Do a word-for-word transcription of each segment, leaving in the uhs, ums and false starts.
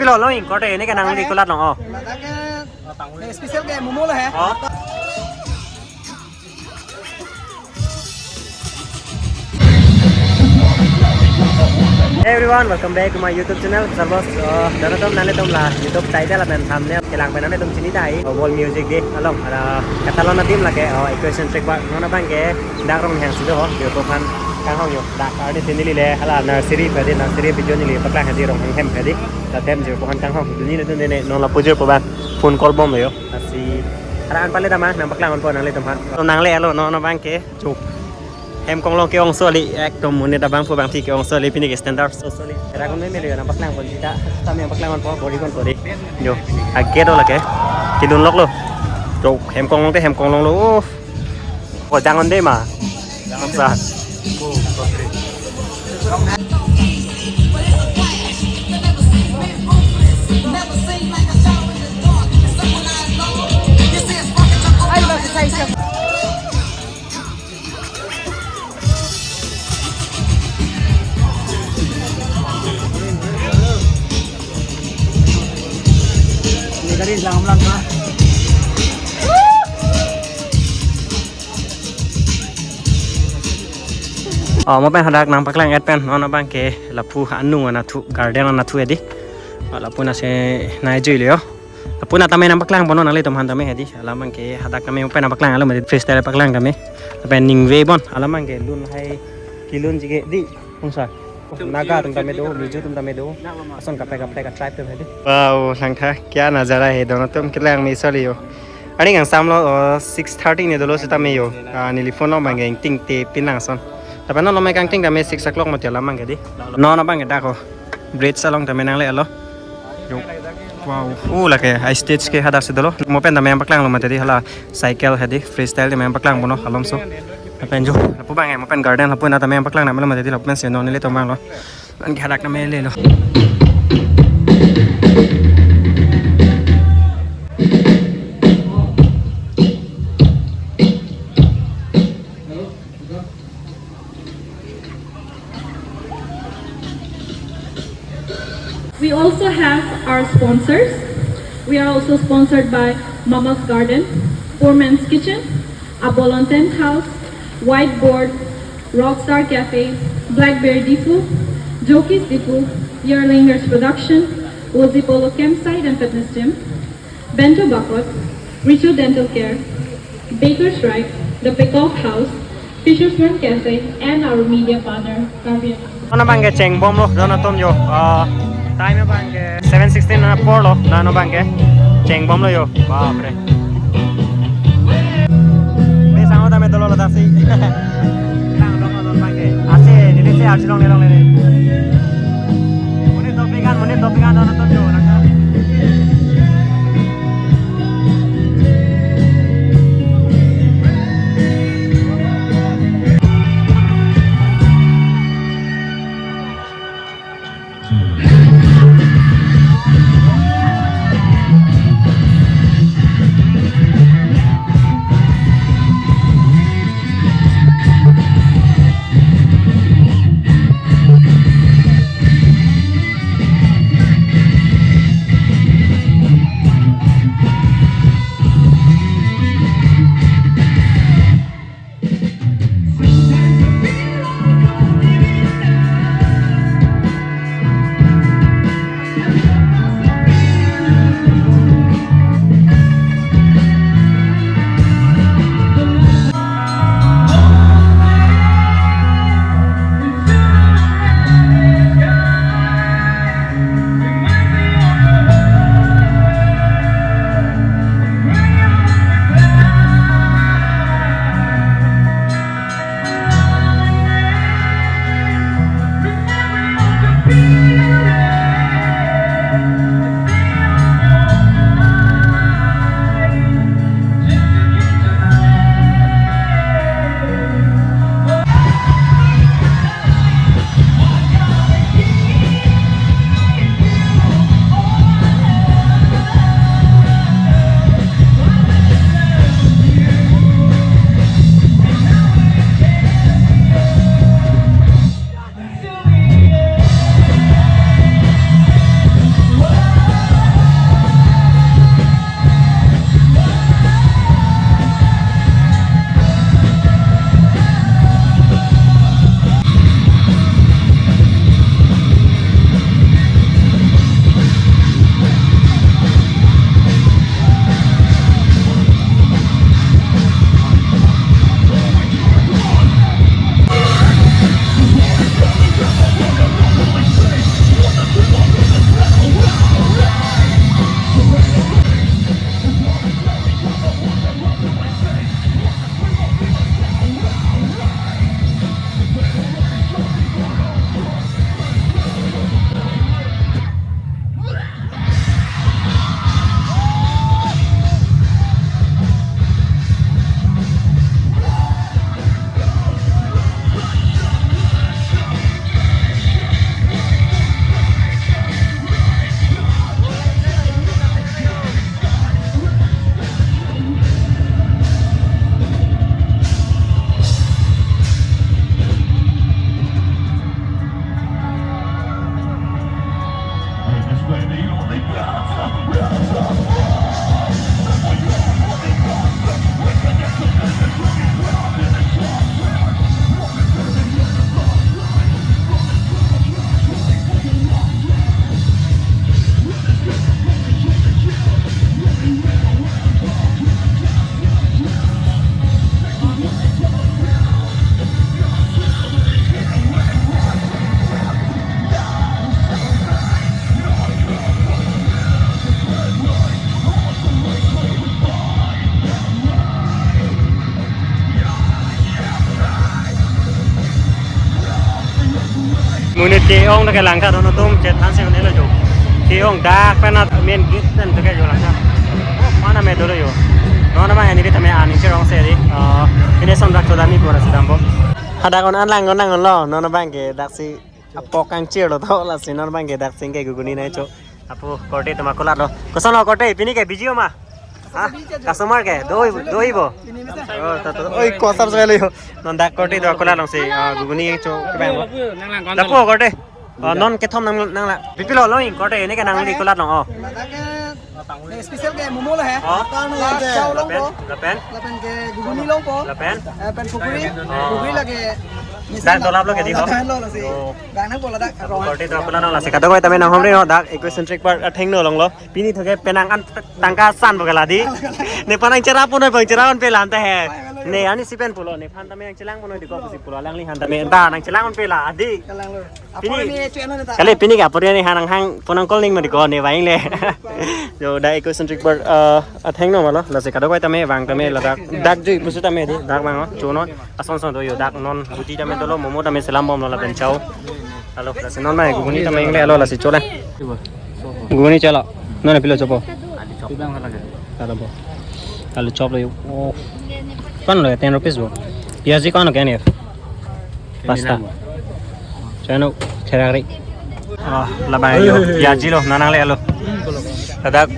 Tolong ingkor te ini kenang di kulat long, oh. Ladak ke special ke momo lo he. Oh. Hey everyone, welcome back to my YouTube channel, Salvos. Uh, dono tum nang le tum la YouTube title lapen thumbnail kelang pen nang le tum chini tahai. Uh, world music day along ada katalon adim lake, uh, equation track bar non abang ke dak Ronghang si do ho, yo to phan kanghong yo. Dak arni si neli le hala nursery pedi, nursery video neli paklang hedi Ronghang hem pedi. Dak hem jo phan kanghong. Duni ne duni ne non lapu jo po bang phone call bom yo. Lasi ara an pale dama nang paklang ponpo nang le tum phan. To nang le alo non abang ke chuk. Hem konglong ke-ong soli, ekdom monit abang pu bang thi ke-ong soli, pini ke standard so soli. Era kon me mele nang paklang pon sita, ta nang paklang ponpo bori kon bori. Yo, age do lake. Kidun lok lo. Yo, hem konglong te hem konglong lo. Uff. Oh, jangan deh ma. Sa. Ay, bago sa isa. Ini tadi lang lang ha. Oh, mo pen hadak nang paklang et pen non abang ke lapu anung anatthu garden anatthu edi. Oh, lapu na se nai jui leo. Lapu na tame nang paklang bono nang le tum han tame hedi. Alam abang ke hadak tame mo pen nang paklang alo mati freestyle paklang tame. Lapen ningve bon alam abang ke lun hai kilun jige di ungsa. Naga atum tame do, Mizo atum tame do. Ason kaprek kaprek a-tribe atum hedi. Wow, langtha, kya nazara hai, dono tum kelang me soli yo. Ani ngang samlo, oh, six thirty ne dolo sita me yo. Ah, neli phone lo mangeng ting te pinang son. Tapi non lo me kangting tame six o'clock mati alam abang ke di. Non abang ke dak ho. Bridge along tame nang le alo. Yo. Wow. Uh, lake high stage ke hadak si dolo. Mo pen tame nang paklang lo mati di hala cycle hedi freestyle tame nang paklang bono alom so. Lapen jo. Lapu abang mo pen garden lapu na tame nang paklang na melo mati di lapu pen si non neli tum bang lo. An ke hadak tame le lo. We also have our sponsors. We are also sponsored by Mama's Garden, Poor Man's Kitchen, Abolon Tent House, Whiteboard, Rockstar Cafe, Blackberry Diphu, Jokis Diphu, Yearlingers Production, Wozi Polo Campsite and Fitness Gym, Bento Bakot, Richo Dental Care, Baker's Right, The Peacock House, Fisherman Cafe, and our media partner, Karbi Anglong. Dono abang ke chengbom lo, dono tum jo. Ah, time abang ke seven sixteen na por lo, dono abang ke chengbom lo yo. Bapre. Ini sango tame dolo lo taksi. Lang dong lo abang ke. Ase, neli se arjulong nelong neli. Monit dopik an, monit dopik an dono tum jo. Monit ke-ong ke langtha, non atum chethan si un-elo jo. Ke-ong dak pen at main gate pen ke jo langtha. Oh, mana me dolo jo. Non abang ini tame aning cherong se di. Eh, ini son dak chodami pura sedang po. Hadak on an lang on nang lo. Non abang ke daksi apok kangchir lo to, lasi non abang ke daksi ke guguni nangcho. Apo korte atum ako lalo. Koson lo korte, pini ke busy ma? Ha? Customer ke? Doi, doi bo. Oh, ta, ta. Oi, kosap sekali yo. Non dak korte atum ako lalo si, ah, guguni nangcho kebang bo. Lapu korte. Oh, non kethom nang, nang la. Pipilo lo ing korte, ini ke nangli ako lalo, oh. Ladak ke, eh, special ke momo lo he. Oh. Lapen chow longpo. Lapen? Lapen ke guguni longpo. Lapen? Eh, pen pukuri. Oh. Pukuri lake. Dak dolap lo ke di ho? Dak lo, lasi. Oh. Dak nangpo ladak. Korte atum ako lalo, lasi kadokave tame nanghumri ho, dak Eco Centric Park athengno along lo. Pini thoke penang an tangka san bo kala di. Ne pa nangcherap pon noi, bang cherap pon pe la anta he. Ne ani si pen pulo, nephan tame nangchelang pon noi di ko pusi pulo, alangliphan tame anta nangchelang pon pe la di. Kalang lo. Pini, apor ni cuy ano neta. Kali pini ke apor ni hang hang pon nangkol ning ma di ko ne vang le. Jo, dak Eco Centric Park, eh, athengno ma lo, lasi kadokave tame vang tame ladak dak jui pusi tame di, dak vang o, chonon. Ason son do jo, dak non buti tame dolo, momo tame selam bom lo lapen chow. Alo, lasi non mai guguni tame ingle alo, lasi chola. Guguni chola. Non pilo chopo. Alo bo. Alu chop lo jo. Oh. Pan lo ten rupees bo. Piyaji kan kan ya? Pasta. Chano therari. Ah, labang jo. Piyaji lo, non nangle alo. Ladak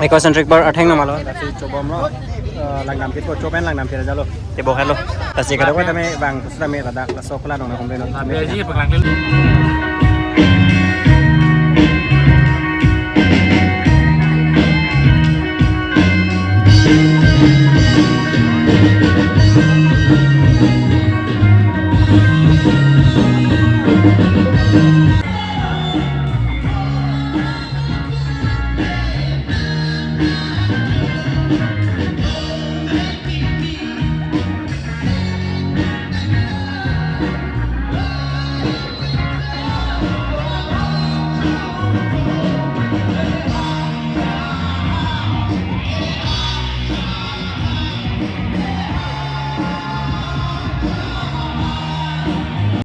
Eco Centric Park athengno ma lo. Lasi chobom lo. Eh, langdam pit po, chopen langdam pit aja lo. Tebo halo. Lasi kadokave tame vang, sudah me ladak laso ako lalo nanghumri non. Piyaji paglang.